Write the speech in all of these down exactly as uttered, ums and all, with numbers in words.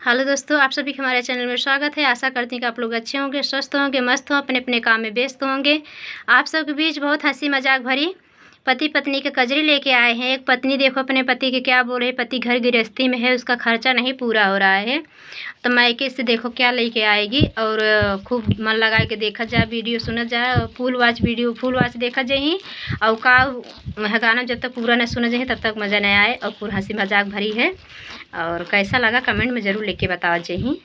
हेलो दोस्तों, आप सभी के हमारे चैनल में स्वागत है। आशा करती हूँ कि आप लोग अच्छे होंगे, स्वस्थ होंगे, मस्त हों, अपने अपने काम में व्यस्त होंगे। आप सबके बीच बहुत हंसी मजाक भरी पति पत्नी के कजरी लेके आए हैं। एक पत्नी देखो अपने पति के क्या बोल रही है, पति घर गृहस्थी में है, उसका खर्चा नहीं पूरा हो रहा है, तो मायके से देखो क्या लेके आएगी। और खूब मन लगा के देखा जाए, वीडियो सुना जाए, और फुल वॉच, वीडियो फुल वॉच देखा जाए। और का गाना जब तक पूरा न सुना जाए तब तक मज़ा नहीं आए, और पूरा हंसी मजाक भरी है। और कैसा लगा कमेंट में ज़रूर लेके बताओ जाए।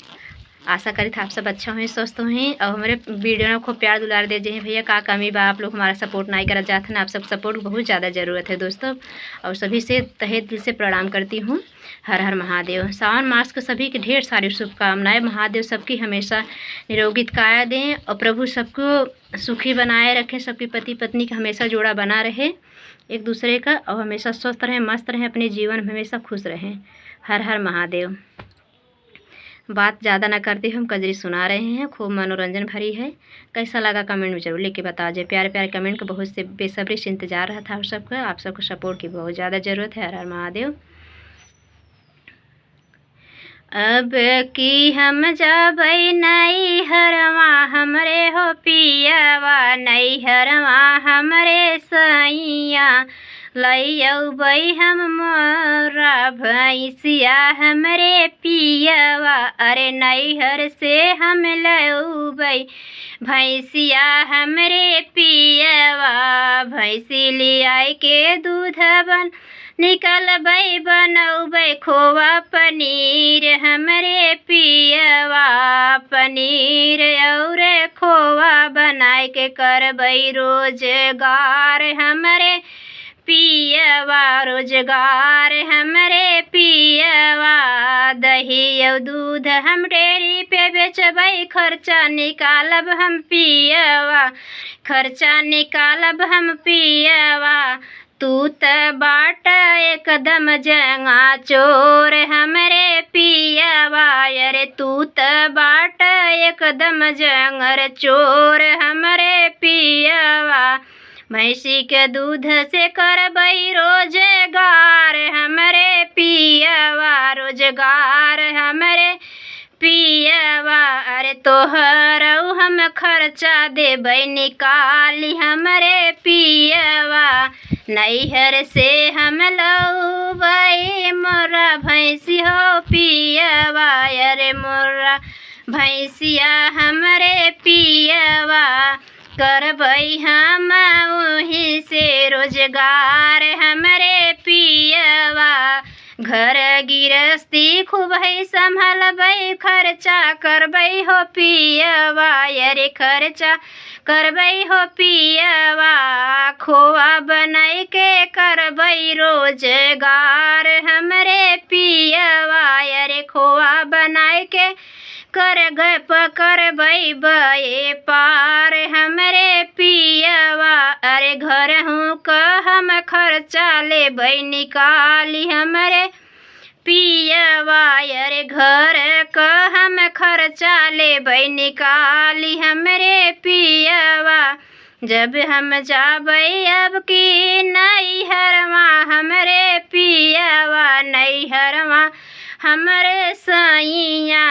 आशा करी था आप सब अच्छा होई, स्वस्थ होई, और हमारे वीडियो में खूब प्यार दुलार दे जाए भैया। का कमी बा, आप लोग हमारा सपोर्ट नहीं करा जात है ना, आप सब सपोर्ट बहुत ज़्यादा ज़रूरत है दोस्तों। और सभी से तहे दिल से प्रणाम करती हूँ। हर हर महादेव। सावन मास के सभी के ढेर सारी शुभकामनाएं। महादेव सबकी हमेशा निरोगित काया दें और प्रभु सबको सुखी बनाए रखें, सबके पति पत्नी का हमेशा जोड़ा बना रहे एक दूसरे का, और हमेशा स्वस्थ रहें, मस्त रहें, अपने जीवन में हमेशा खुश रहें। हर हर महादेव। बात ज़्यादा ना करते हुए हम कजरी सुना रहे हैं, खूब मनोरंजन भरी है। कैसा लगा कमेंट में जरूर लेके बता जाए। प्यारे प्यारे कमेंट का बहुत से बेसब्री से इंतज़ार रहा था आप सबका, आप सबका सपोर्ट की बहुत ज़्यादा ज़रूरत है। हर हर महादेव। अब की हम जाबै नैहरवा हमरे हो पियवा, नैहरवा हमरे सैया, लैयौबै हम मोरा भैंसिया हमरे पियवा, अरे नैहर से हम लौबै भैंसिया हमरे पियवा, भैंसी लियाई के दूध बन निकलबै बनौबै खोवा पनीर हमरे पियवा, पनीर और खोवा बनाए के करबै रोजगार हमरे पियवा, रोजगार हमरे पियवा, दही और दूध हम डेयरी पे बेचबै, खर्चा निकालब हम पियवा, खर्चा निकालब हम पियवा। तू त बाट एकदम जंगा चोर हमरे पियवा, अरे तू त बाट एकदम जंगर चोर हमरे पियवा। भैंसी के दूध से करबै रोजगार हमरे पियवा, रोजगार हमरे पियवा, अरे तोहरौ हम खर्चा देबै निकाली हमरे पियवा, नैहर से हम लौबै मोरा भैंसी हो पियवा, अरे मोरा भैंसिया हमरे पियवा, करबै हम उही से रोजगार हमरे पियवा। घर गिरस्ती खूब है संभलबै, खर्चा करबै हो पियवा, अरे खर्चा करबै हो पियवा। खोवा बनाई के करबै रोजगार हमरे पियवा, अरे खोवा बनाई के कर गप करबै बे पार हमरे पियवा, अरे घर हूँ क हम खर्चा लेबै निकाली हमरे पियवा, अरे घर क हम खर्चा लेबै निकाली हमरे पियवा। जब हम जाबै अब की नैहरवा हमरे पियवा, नैहरवा हमरे सैया,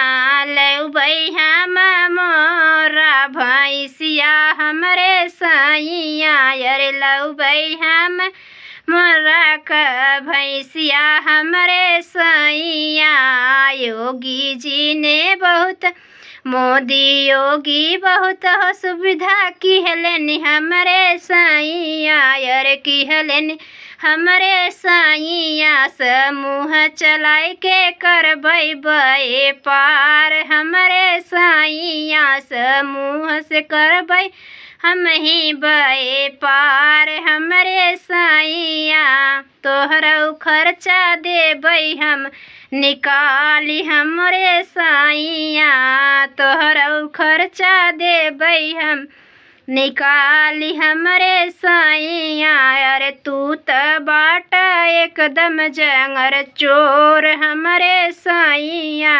लौबै हम मोरा भैंसिया हमरे सैया, अरे लौबै हम मोरा क भैंसिया हमरे सैया। योगी जी ने बहुत, मोदी योगी बहुत हो सुविधा किहलेन हमरे सैया, अरे किहलेन हमरे सैया। समूह चलाए के करबै बे पार हमरे सैया, समूह से करबै हम ही बे पार हमरे सैया। तोहरौ खर्चा देबै हम निकाली हमरे सैया, तोहरौ खर्चा देबै हम निकाली हमरे सैया। अरे तू त बाट एकदम जंगर चोर हमरे सैया।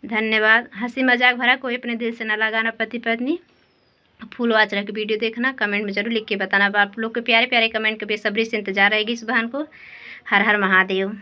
धन्यवाद। हंसी मजाक भरा, कोई अपने दिल से ना लगाना पति पत्नी। फुल वॉच रख के वीडियो देखना, कमेंट में जरूर लिख के बताना। आप लोग के प्यारे प्यारे कमेंट के बेसब्री से इंतजार रहेगी इस बहन को। हर हर महादेव।